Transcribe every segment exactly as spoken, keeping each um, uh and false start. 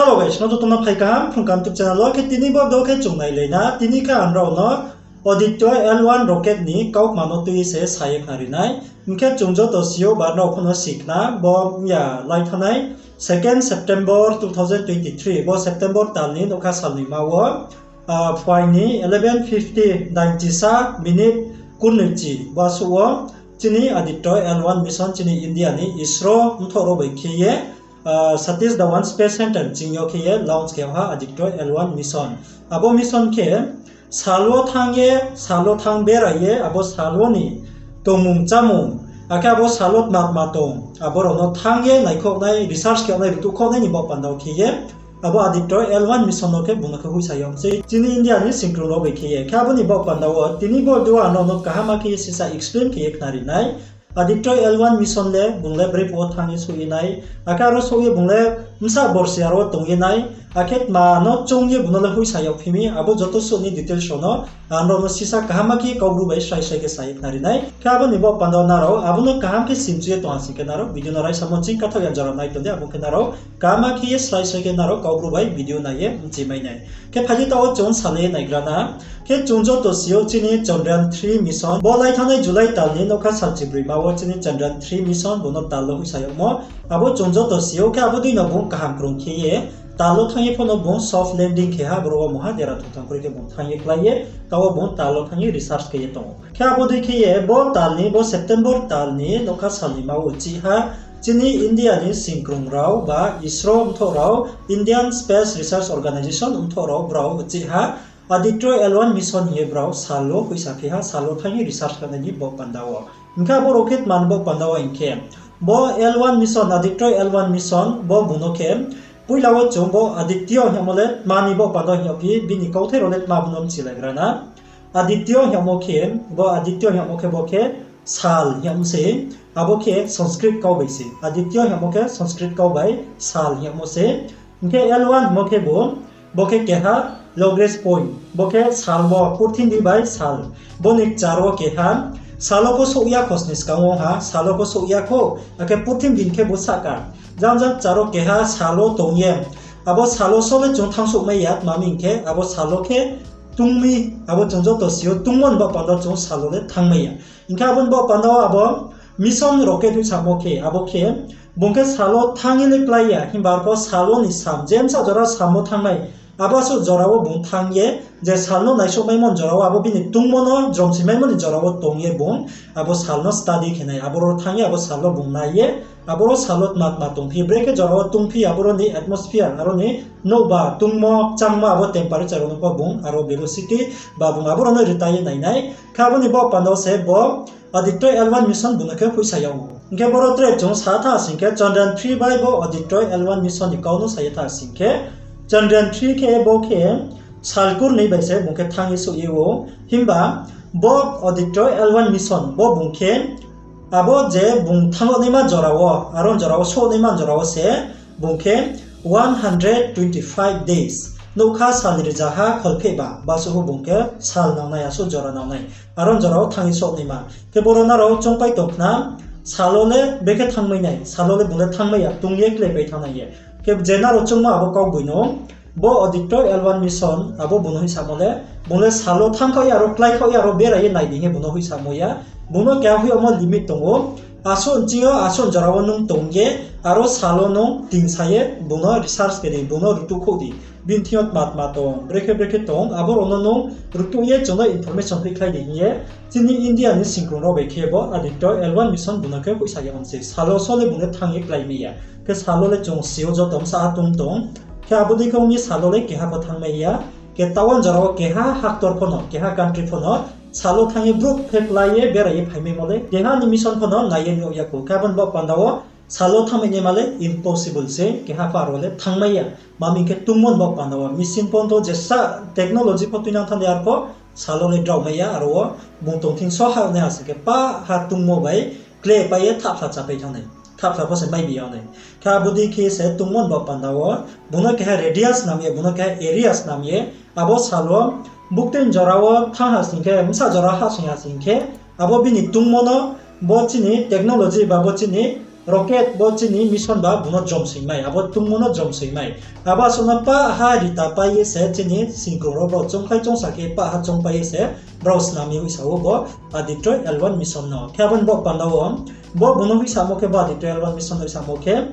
Hello guys, no joto no phai kaham Phrung Kaham YouTube channel wo. Khe tini bo video khe chung nailai na, tini khe ang nrao no Aditya L one rocket ni kaukma no tui se sa ye khnari nai. Hing khe chung joto si ou ba nrao pho no si khna, bo ya lai thanngnai second September two thousand twenty-three, bo September tal ni nougkha salnoima wo, ah, phuaing ni eleven fifty dainchisa minute kurnoi chi basuh wo chini Aditya L one mission chini India ni ISRO mthoh rao bai khe ye, ah, Satish Dhawan Space Centre ching yo khe ye launch khe ha Aditya L one mission. Abo mission khe sal wo thanng ye, sal wo thanng berai ye, abo sal wo ni tongmung chámung, akhe abo sal wo tma tma tong, abo rao no thanng ye naikhouh nai, research khe nai, rtuhkhouh nai ni baoh panda wo khe ye, abo Aditya L one mission no khe bung no khe hoihsa yag mi sei chini India ni singkrung rao bai khe ye. Khe abo ni baoh panda wo tini bo video ang nrao no kaham khe ye sisa explain khe ye khnari nai. Aditya L one mission le bung le brephuh wo thanng ye souh ye nai, akhe aro souh ye bung le bsa borsi aro tong ye nai, akhe tma no choung ye bung no le hoihsa yagphi mi, abo joto suh ni details rao no ang nrao no sisa kaham khe Kaubru bai srai srai khe sa ye khnari nai. Khe abo ni baoh panda wo nrao abo no kaham khe simchu ye tong ha sing khe nrao video no raisamo ching kathaoh ya jora nai tong di, abo khe nrao kaham khe ye srai srai khe nrao Kaubru bai video nai ye bchi mai nai. Khe phai di taoh wo chung salai ye naigra na. Khe chung joto si ou chini Chandrayaan three mission, bo lai thanngnai July tal ni nougkha salchibroima wo chini Chandrayaan three mission bung no tal wo hoihsa yagmo. Abo chung joto si ou, khe abo dei no bung kaham krung khe ye tal wo thanng ye pho no bung soft landing khe ha, boro wo mungha dera thungthang kroi khe bung thanng ye klái ye, taoh wo bung tal wo thanng ye research khe ye tong ou. Khe abo dei khe ye bo tal ni, bo September tal ni nougkha salnoima wo uchih ha, chini India ni singkrung rao ba ISRO mthoh rao, Indian Space Research Organisation mthoh rao brao uchih ha Aditya L one mission hing ye brao sal wo hoihsaphi ha, sal wo thanng ye research khe nai ni baoh panda wo. Hing khe abo rao khe tma ni baoh panda wo hing khe, bo L one mission, Aditya L one mission, bo bung no khe poila wo chung bo Aditya hingmo le tma ni baoh panda wo hing yagphi, bini kauthai rao le tma bo no mchilaigra na. Aditya hingmo khe, bo Aditya hingmo khe bo khe sal hingmo se, abo khe Sanskrit kau bai se. Aditya hingmo khe Sanskrit kau bai sal hingmo se. Hing khe L one hingmo khe bo, bo khe keha lowest point, bo khe sal wo purthimbi bai sal. Bo ni kchar wo keha, sal wo pho souh ya khosni skang wo ha, sal wo pho souh ya khou, akhe purthimbi ni khe bo sahka. Jang jang kchar wo keha sal wo tong ye, abo sal wo so le chung thanngsouhmai ya, tma hing khe abo sal wo khe tungmi, abo chung joto si ou tungmo ni baoh panda wo chung sal wo le thanngmai ya. Hing khe abo ni baoh panda wo abo mission rocket hoihsamo khe, abo khe bung khe sal wo thanng ye le klái ya, himba arpho sal wo ni sam, je bsa jora sam wo thanngnai, abo asuh jora wo bung thanng ye, je sal no naisouhmaimo ni jora wo, abo bini tungmo no jromsimaimo ni jora wo tong ye bung abo sal no study khe nai, aboro thanng ye abo sal no bung nai ye, aboro sal wo tma tma tongphi, brekhe jora wo tungphi, aboro ni atmosphere, aro ni nouhba, tungmo, kchangmo, abo temperature rao no pho bung, aro velocity, ba bung aboro no rita ye nai nai. Khe abo ni baoh panda wo se bo Aditya L one mission bung no khe hoihsa yag ou. Hing khe boro tre chung sa tha sing khe Chandrayaan three bai bo Aditya L one mission ni kau no sa ye tha sing khe, Chandrayaan three khe bo khe sal kurnoi bai se bung khe thanng ye souh ye ou. Himba bo Aditya L one mission bo bung khe abo je bung thanng naima jora wo, aro jora wo souh naima jora wo se bung khe one hundred twenty-five days, nougkha sal rizaha kholphehba basuh wo bung khe sal nangnai, asuh jora nangnai, aro jora wo thanng ye souh naima. Khe boro nrao choungpai tong khna, sal wo le brekhe thanngmai nai, sal wo le bung le thanngmai ya, tung ye kláipai thanngnai ye. Khe je nrao choungmo abo kaugboino, bo Aditya L one mission abo bung no hoihsamo le, bung le sal wo thanngkhaoh ye aro kláikhaoh ye aro berai ye nai di hing ye bung no hoihsamo ya. Bung no keha hoih yagmo limit tong ou. Asuh nching yo, asuh jora wo nung tong ye, aro sal wo nung tingsa ye bung no research khe di, bung no rtuhkhouh di. Bini thing yo tma tma tong, brekhe brekhe tong, abo rao no nung rtuh ye chung no information hoihkhlai di hing ye, chini India ni singkrung rao bai khe bo Aditya L one mission bung no khe hoihsa yag mi sei. Sal wo so le bung le thanng ye kláimai ya. Khe sal wo le chung si ou joto bsa ha tung tong. Khe abo dei khe ong ye sal wo le keha pho thanngmai ya. Khe taoh wo jora wo keha haktor pho no, keha country pho no sal wo thanng ye brouh khe klái ye berai ye phaimaimo le keha ni mission pho no nai ye nuh ya khou. Khe abo ni baoh panda wo sal wo thanngmai naima le impossible se, keha pho aro le thanngmai ya. Tma hing khe tungmo ni baoh panda wo machine pho tong, jesa technology pho tuinang thanng de, arpho sal wo le draomai ya, aro wo bung tong thing so ha nai ha sing khe pah ha tungmo bai kláipai ye thahphla chapai thanngnai, thahphla pho se maibi yag nai. Khe abo dei khe se tungmo ni baoh panda wo bung no keha radius snam ye, bung no keha area snam ye, abo sal wo buktui jora wo thanng ha sing khe, bsa jora hahsoing ha sing khe, abo bini tungmo no bo chini technology ba bo chini rocket bo chini mission ba bung no jomsoing mai, abo tungmo no jomsoing mai. Abo asuh no pah ha rita pai ye se chini singkrung rao brao choungkhlai choungsa khe pah ha choungpai ye se brao snam ye hoihsa ou bo Aditya L one mission no. Khe abo ni bo panda wo, bo bung no hoihsamo khe, bo Aditya L one mission no hoihsamo khe,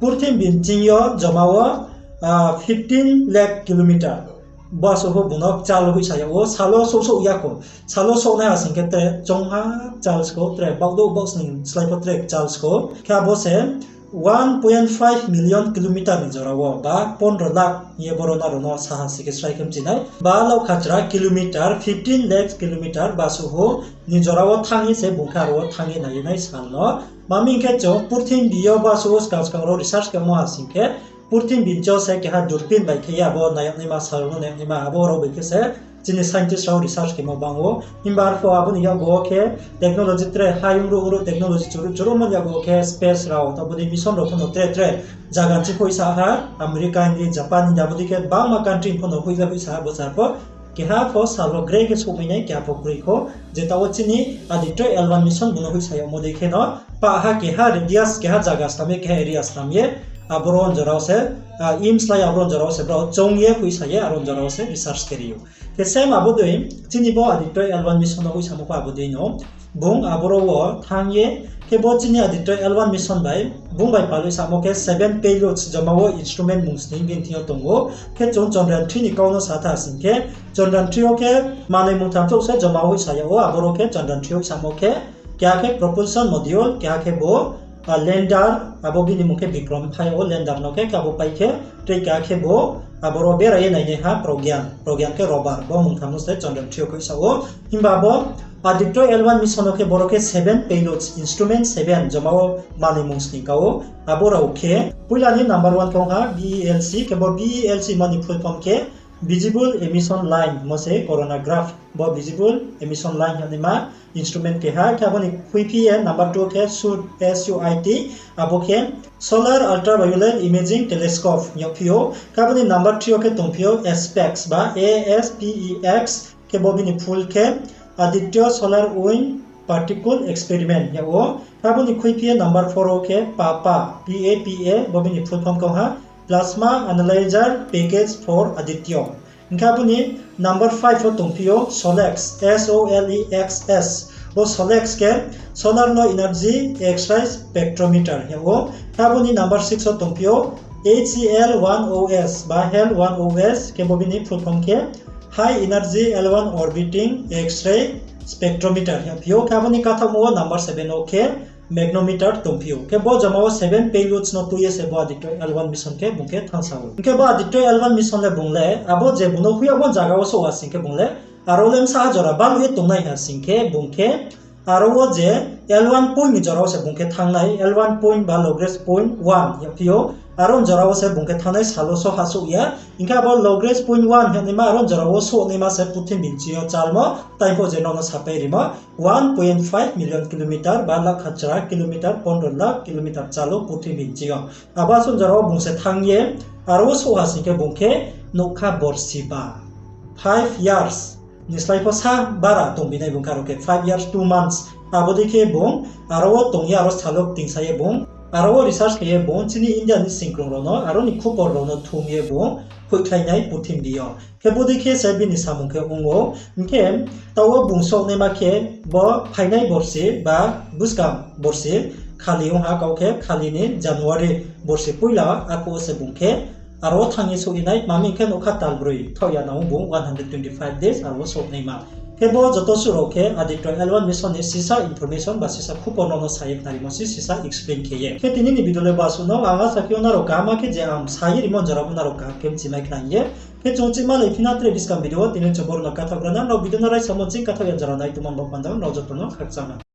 purthimbi ni ching yo joma wo, ah, fifteen lakh kilometer. Bo asuh pho bung no kchal hoihsa yag ou, sal wo souh souh ya kho. Sal wo souhnai ha sing khe tre choungha kchal skho, tre baohdouh baohsning slái pho tre kchal skho. Khe abo se one point five million kilometer ni jora wo, ba pondro lakh hing ye boro nrao no saha si khe srai khe mchi nai. Ba lakhachra kilometer, fifteen lakh kilometer, bo asuh ni jora wo thanng ye se bung khe aro wo thanng ye nai ye nai sal no. Tma hing khe chung purthimbi yo bo asuh skang skang rao research khemo ha sing khe, purthimbi ni ching yo se keha durpin bai khe ye abo nai yag naima, sal rao no nai yag naima, abo rao bai khe se chini scientist rao research khemo bang ou. Himba arphuh abo ni yakgu wo khe technology tre hayung ruh ruh technology churuh churuh mo ni yakgu wo khe space rao, abo dei mission rao pho no tre tre zaga ni ching hoihsa ha, America ni, Japan ni, abo dei khe bangma country pho no hoih ye hoihsa ha bo sal pho. Keha pho sal wo gre khe souhmai nai, keha pho kroi kho. Je taoh wo chini Aditya L one mission bung no hoihsa yagmo dei khe no, pah ha keha radius, keha zaga snam ye, keha area snam ye, aboro jora wo se, ah, aim slái aboro jora wo se brao choung ye hoihsa ye, aro jora wo se research khe ri ou. Khe same abo dei, chini bo Aditya L one mission no hoihsamo pho abo dei no. Bung aboro wo thanng ye, khe bo chini Aditya L one mission bai, bung bai pal hoihsamo khe seven payloads joma wo instrument mung sning bini thing yo tong ou. Khe chung Chandrayaan three ni kau no sa tha sing khe, Chandrayaan three wo khe manoi mungtham chouh se joma wo hoihsa yag ou, aboro khe Chandrayaan three hoihsamo khe, keha khe propulsion module, keha khe bo, ah, lander, abo bini mung khe Vikram phai yag ou, lander no khe, khe abo pai khe, tre keha khe bo, aboro bera ye nainaiha Pragyan, Pragyan khe rover, bo mungtham no se Chandrayaan three wo khe hoihsa ou. Himba bo Aditya L one mission no khe boro khe seven payloads, instrument seven, joma wo manoi mung sning ka ou. Abo rao khe, poila ni number one khe ong ha B E L C, khe bo B E L C mani full form khe visible emission line, mo se coronagraph, bo visible emission line hing naima instrument keha. Khe abo ni khuiphi ye number two khe SUIT, S U I T, abo khe Solar Ultraviolet Imaging Telescope hing yagphi ou. Khe abo ni number three wo khe tongphi ou ASPEX ba, A S P E X, khe bo bini full khe Aditya Solar Wind Particle Experiment hing yag ou. Khe abo ni khuiphi ye number four wo khe PAPA, P A P A, bo bini full form khe ong ha Plasma Analyzer Package for Aditya. Hing khe abo ni number five wo tongphi ou SOLEX, S O L E X S. Bo SOLEX khe Solar No Energy X-ray Spectrometer hing yag ou. Khe abo ni number six wo tongphi ou H E L one O S ba HEL one O S, khe bo bini full form khe High Energy L one Orbiting X-ray Spectrometer hing yagphi ou. Khe abo ni kathaohmo wo number seven wo khe magnetometer tongphi ou. Khe bo joma wo seven payloads no tui ye se bo Aditya L one mission khe bung khe thanngsa ou. Hing khe bo Aditya L one mission le bung le, abo je bung no hoih yagmo zaga wo souh ha sing khe bung le, aro le bsa ha jora baluh ye tongnai ha sing khe bung khe, aro wo je L one point ni jora wo se bung khe thanng nai, L one point ba lowest point one hing yagphi ou. Aro ni jora wo se bung khe thanng nai, sal wo souh ha souh ya. Hing khe abo lowest point one hing yagnaima, aro ni jora wo souhnaima se purthimbi ni ching yo chalmo, tai pho je nrao no sapai rimo, one point five million kilometer ba lakhachra kilometer, pondro lakh kilometer chal ou purthimbi ni ching yo. Abo asuh jora wo bung se thanng ye, aro wo souh ha sing khe bung khe nougkha borsi ba. Five years ni slái pho sa bara tongbi nai bung khe, aro khe five years, two months. Abo dei khe bung aro wo tong ye, aro sal wo ktingsa ye bung, aro wo research khe ye bung chini India ni singkrung rao no, aro ni khupor rao no thum ye bung hoihkhlai nai purthimbi yo. Khe bodei khe se bini samung khe ong ou. Hing khe taoh wo bung souhnaima khe bo phainai borsi ba buskang borsi khali ong ha, kau khe khali ni January borsi poila, arphuh wo se bung khe aro wo thanng ye souh ye nai, tma hing khe nougkha tal broi thaoh ya nang ou bung one hundred twenty five days aro wo souhnaima. Khe bo joto suh rao khe Aditya L one mission ni sisa information ba sisa khupor no no sa ye khnarimo se sisa explain khe ye. Khe tini ni video le bo asuh no, ang asa khe ou nrao kaham khe je ang sa ye rimo jora pho nrao kaham khe mchimai khna hing ye. Khe chung chihma lai phi na tre buskang video wo, tini chung boro no kathaoh gra na, nrao video no raisamo ching kathaoh ya jora nai tongmo bo panda nrao joto no khakchang ha.